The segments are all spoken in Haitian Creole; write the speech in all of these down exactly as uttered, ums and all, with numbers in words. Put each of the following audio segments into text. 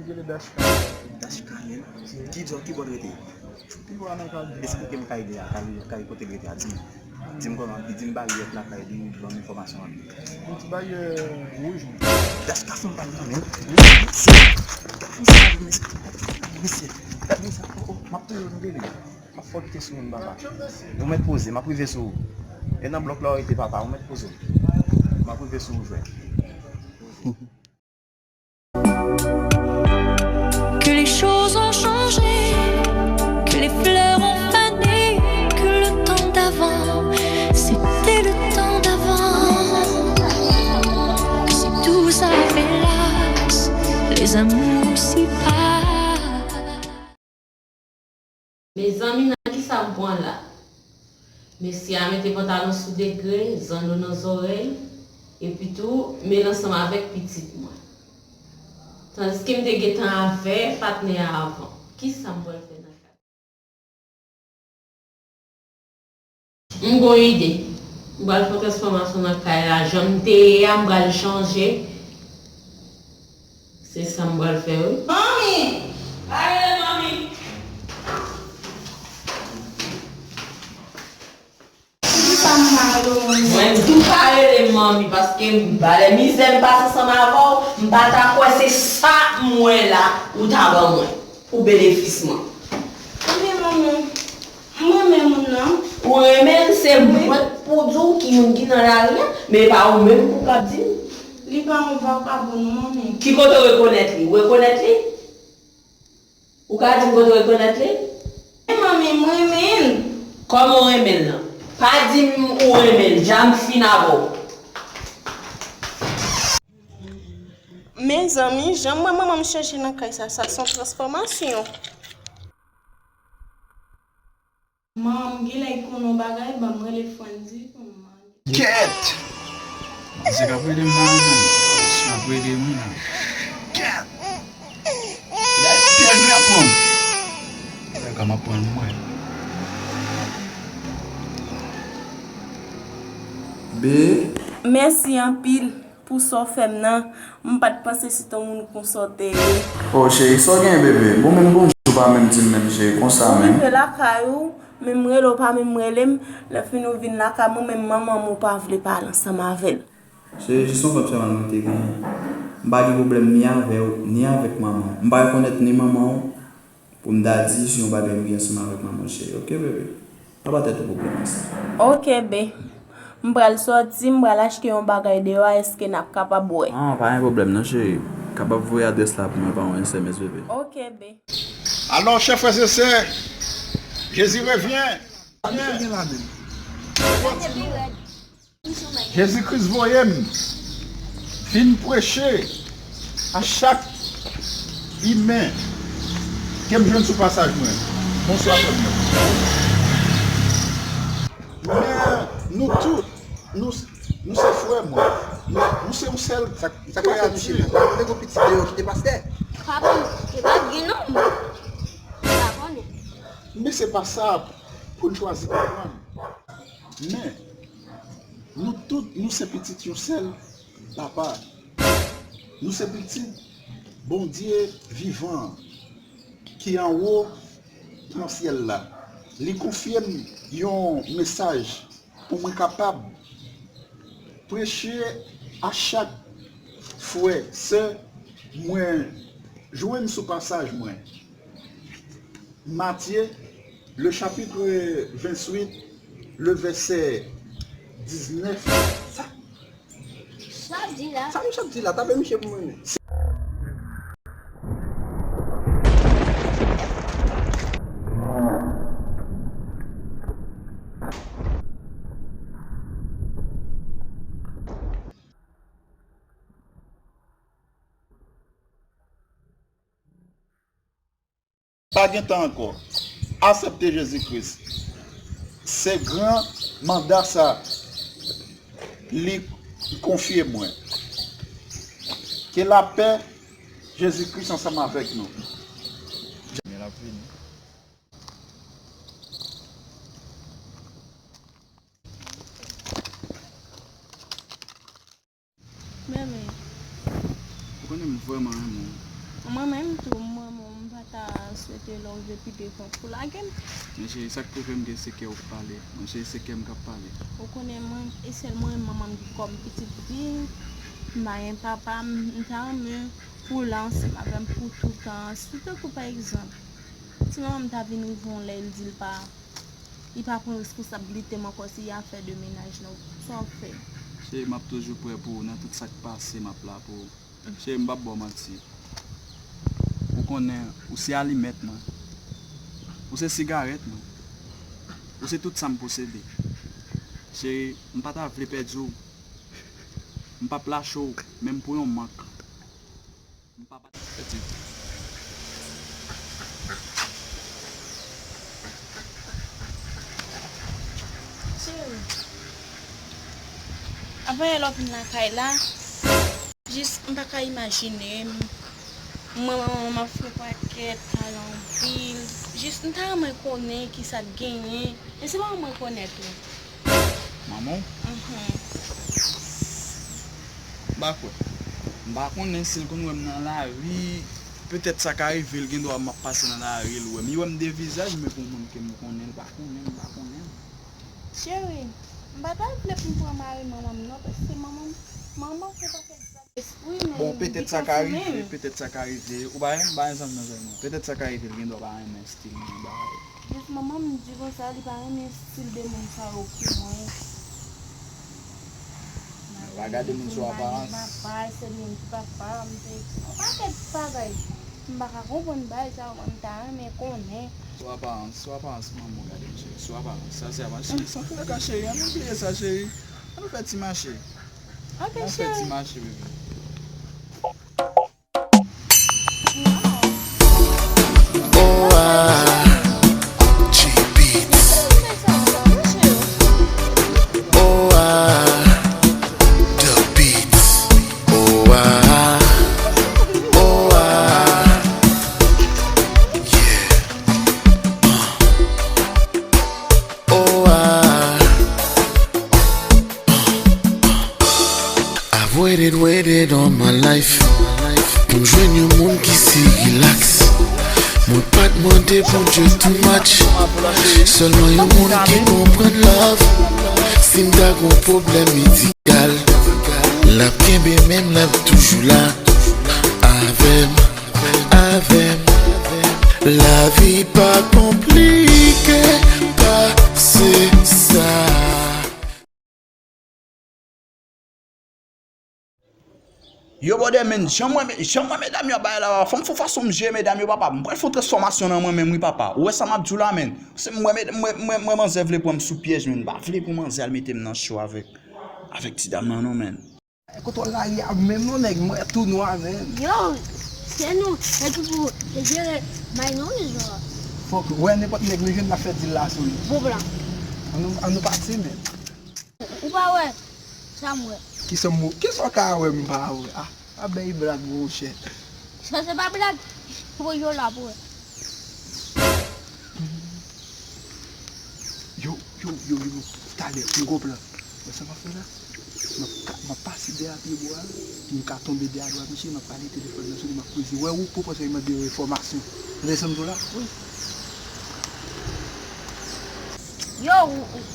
Rele Dashka. Dashka, men. Ki djò, ki bò l rete? Pi bò nan kay. Esplike m kay li a, kay, kay kote l rete a, di m. Di m kòman, di m baryè lakay li, ban m enfòmasyon an. Yon ti baryè wouj, men. Dashka, fè m pale nan men. Mesye, gad mesye, gad mesye, gad mesye. Oh, oh, m ap touye w nan tele. M ap fè w kite sou moun, papa. Ou mèt poze, m ap rive sou ou. E nan blòk la w rete, papa, ou mèt poze w. M ap rive sou ou, jwè. Que les choses ont changé, que les fleurs ont fané, que le temps d'avant, c'était le temps d'avant. Que si tout ça hélas, les amours s'y passent. Mezanmi, nan kisa m pran la? Mesye a mete pantalon sou degre, zanno nan zòrèy, epi tou, men l ansanm avèk pitit mwen. Tandiske m te gentan avè patnè a avan. Kisa m pral fè nan kay? M gon ide. M pral fè yon transfòmasyon nan kay la. Jan m te ye a, m pral chanje. Se sa m pral fè wi. Manmi! Pa rele manmi! Poukisa m pa rele w manmi? Mwen di w pa rele m manmi paske m valè mizè m pase ansanm avè w, m pa ta kwè se sa m wè la ou ta ban mwen pou benefis mwen. Ebyen manmi, m renmen moun nan. Ou renmen l, se mwen k pou di w ki moun ki nan lari a, men e pa ou menm pou w k ap di m. Li pa yon vakabon non manmi. Ki kote w rekonèt li? Ou rekonèt li? Ou ka di m kote w rekonèt li? Wi manmi, m renmen l. Kòman w renmen l lan? Pa di m ou renmen l, dja m fin avè w. Mezanmi, jan m wè manman m chanje nan kay sa, sa se yon transfòmasyon. Manman m genlè konnen yon bagay, ban m rele Frandy pou m mande. Kèt! Misye k ap rele m la menm. Misye ap rele m wi la. Kèt! Lè pyèj mwen ap pran m. Lè kòm ap pran m mwen. Be. Mèsi anpil. Pou sa w fè m nan, m pa t panse se t on moun konsa w te ye. Oh cheri, sa w genyen bebe? Bon menm bonjou pa menm di m menm cheri, konsa menm. M rive lakay ou, men m rele w pa menm rele m, lè fini w vin lakay mwen, menm manman m ou pa vle pale ansanm avè l. Cheri, jis yon fè m fè mal mwen te genyen. M pa gen pwoblèm ni avè w, ni avèk manman w. M pa rekonèt ni manman w, Pou m ta di se yon bagay m gen ansanm avèk manman w cheri, oke bebe? Pa ba tèt ou pwoblèm ak sa. Oke be. M pral sòti, m pral achte yon bagay deyò a, èske n ap kapab wè? Ah, pa gen pwoblèm non cheri. Kapab voye adrès la pou mwen pa yon S M S bebe. Oke be. Alors, chers frères et sœurs, Jésus revient. Sa misye gen la menm? Jezi Kris voye m vin preche a chak imen ke m jwenn sou pasaj mwen. Bonswa frè m yo. Men nou tout, nou, nou se frè mwen. Nou, nou se yon sèl kreyatif. Sa k pase misye menm? Li te gon pitit deyò ki te pastè? Pa konnen. Li pa t gen non. Li pa konnen. Men se pa sa pou n chwazi konprann. Men, nou tout, nou se pitit yon sèl Papa. Nou se pitit Bondye vivan an, ki anwo nan syèl la. Li konfye m yon mesaj pou mwen kapab preche a chak frè, sè mwen jwenn sou pasaj mwen. Matthieu, le chapitre vingt-huit, le verset dix-neuf. Sa, sa misye ap di la? Sa misye ap di la? Tape misye pou mwen men. Pa gen tan ankò. Aksepte Jezi Kris. Se gran manda sa li konfye mwen. Ke lapè Jezi Kris ansanm avèk nou. Bebe. Ou konnen m vrèman renmen w. Mwen menm tou, mwen, mwen, m pa ta swete lè w rive pi devan pou lage m. Men cheri, sa k pou fè m gen se kè w k pale. Mwen cheri, se kè m k ap pale. Ou konnen mwen, e sèl mwen, manman m gen kòm pitit fi, m pa gen papa, m, m ta renmen pou l ansanm avè m pou toutan. Si tankou pa egzanp, si manman m ta vin rive yon lè, l di l pa, li pa pran responsablite m ankò, se afè de mennaj nou, sa w fè? Cheri, m ap toujou prè pou ou nan tout sa k pase, m ap la pou ou. Cheri, m p ap ba w manti. Ou konnen, ou se alimèt mwen. Ou se sigarèt mwen. Ou se tout sa m posede. Cheri, m pa ta vle pèdi w. M p ap lache w, menm pou yon mank. M p ap pèdi. Cheri, avan yè lè w vin lakay la, jis m pa ka imajine m. Mwen, mwen, mwen, m ap fè pakèt, pale anpil. Jis m ta renmen konnen kisa k genyen. E se pa mwen rekonèt ou. Manman w? Mhm. M pa kwè. M pa konnen si l konn wè m nan lari. Petèt sa ka rive, l gen dwa m ap pase nan lari, l wè m. Li wè m de vizaj, men pou moun ke m konnen, l pa konnen, m pa konnen. Cheri, m pa ta vle pou m pran mari manman m non, paske manman m, manman m se pa fè zak espri, men. Bon, petèt sa ka rive, petèt sa ka rive. Ou pa renmen, m pa renmen zanmi nan zòrèy mwen. Petèt sa ka rive, l gen dwa pa renmen stil mwen, bagay. Jis manman m di konsa, li pa renmen stil de moun sa yo pou mwen. Li pa gade moun sou aparans. Papa, se li menm ki papa, m te, yon pakèt bagay. M pa ka konprann bagay sa yo, mwen, m ta renmen konnen. Sou aparans, sou aparans, manman, gade m, cheri, sou aparans. Sa se aparans. Cheri, san fè ka, cheri, an nou bliye sa, cheri. An nou fè ti mache. Ok, cheri. An nou fè ti mache, bebe. Oh, ah, G Beats. Oh, ah, The Beats. Oh, ah, oh, ah, yeah. Oh, ah. I've waited, waited all my life pou m jwenn yon moun ki si relax. Mwen pa t mande Bondye too much. Sèlman yon moun ki konprann love. Si m ta gon pwoblèm medikal, l ap kenbe men m, l ap toujou la avè m, avè m. Lavi pa konplike pase sa. Yo, brother, men, jan mwen, jan mwen medam yo ap bay la, papa, fò m fè fason m jere medam yo, papa. M pral fè yon transfòmasyon nan mwen menm, wi, papa. Ou wè sa m ap di w la, men. Se mwen, mwen, mwen, mwen, mwen, manzè vle pran m sou pyèj, men. M pa vle pou manzè al mete m nan cho avèk, avèk ti dam nan, non, men. Kontwòl lari a menm non, nèg, m wè tou nwa, men. Yo, se nou, se ki pou jere may non, men. Fòk, wè, nenpòt nèg nou jwenn, n ap fè dil la sou li. Bon plan. An nou, an nou pati, men. Ou pa wè sa m wè. Kisa m wè? Kisa w ka wè m pa wè? Ah, pa bay blag, monchè. Sa se pa blag. Pou yo la pou wè. Yo, yo, yo, yo, talè, m gon plan. Wè sa m ap fè la? M ap ka, m ap pase dèyè pye bwa a, pou m ka tonbe dèyè dwat misye, m ap rale telefòn nan sou li, m ap kweze. Wè ou, pou panse mande yo enfòmasyon. Ou tande sa m di w la? Wi. Yo, ou, ou,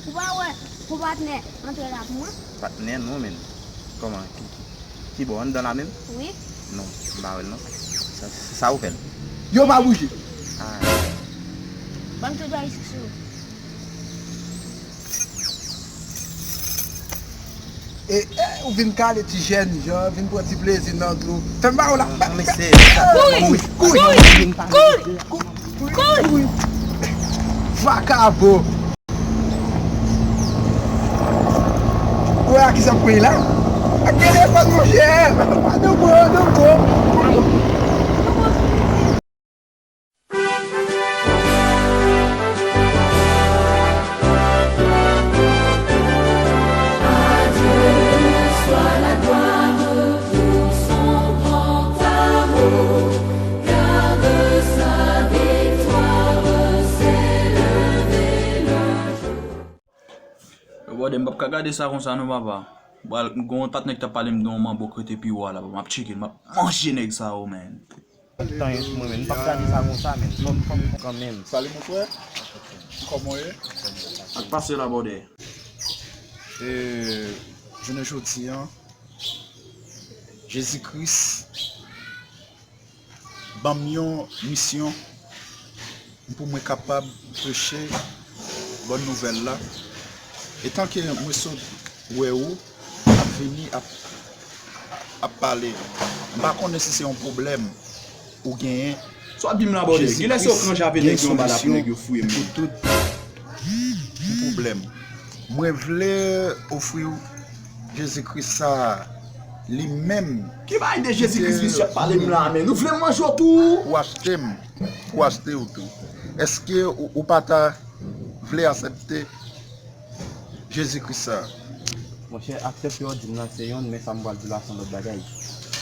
ou pa wè, pou patnè antre la pou mwen? Patnè non, men. Kòman? Ki, ki, ki bò? Anndan la menm? Wi. Non, m pa wè l non. Sa, sa ou fè l? Yo pa bouje. Ah. Ban m tout ayisyen sou. E, e, ou vin kale ti jèn jan, vin pran ti plezi nan dlo. Fè m ba ou la. Non, non, men se... Kouri! Kouri! Kouri! Kouri! Vakabon! Ou wè a kisa m pran la? Ak telefòn, monchè! Douko, douko! Yo, brother, m p ap ka gade sa konsa non, papa. Bal, m gon patnè ki t ap pale m de yon manbo k rete pi wo a laba. M ap tcheke l, m ap manje nèg sa yo, man. Tan mwen menm, m p ap gade sa konsa, men fò m, fò m kanmenm. Salut mon frère. Kòman w ye? Ak pase la bòdè. E jounen jodi an, Jezi Kris ban m yon misyon pou mwen kapab preche bòn nouvèl la. Etan ke mwen sot wè ou ap vini ap, ap pale, m pa konnen si se yon pwoblèm ou genyen. Sa w ap di m la bòdè? Genlè se yo k ranje avè nèg yo anba la pou nèg yo fouye m. Pou tout yon pwoblèm. Mwen vle ofri w Jezi Kris sa a, li menm. Ki bagay de Jezi Kris misye ap pale m la, men? Nou vle m manje w tou? Pou achte m, pou achte w tou. Èske ou, ou pa ta vle aksepte Jezi Kris sa? Monchè, aksepte w di m nan se yonn, men sa m pral di la se yon lòt bagay.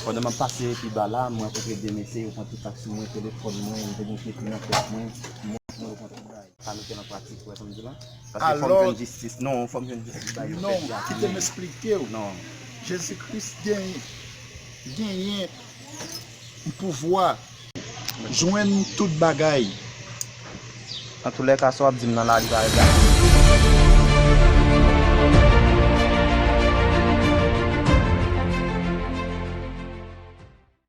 Pandan m ap pase pi ba la, mwen rankontre de mesye, yo pran tout sa k sou mwen, telefòn mwen, m te gen kredi nan kès mwen, mwen, mwen yo pran tout bagay. Ka mete nan pratik, ou wè sa m di la? Paske fò m jwenn jistis. Non, fò m jwenn jistis ba yo. Non, kite m eksplike w. Non. Jezi Kris gen, genyen pouvwa jwenn tout bagay. Antoulèka, sa w ap di m nan la, li pa egzakte.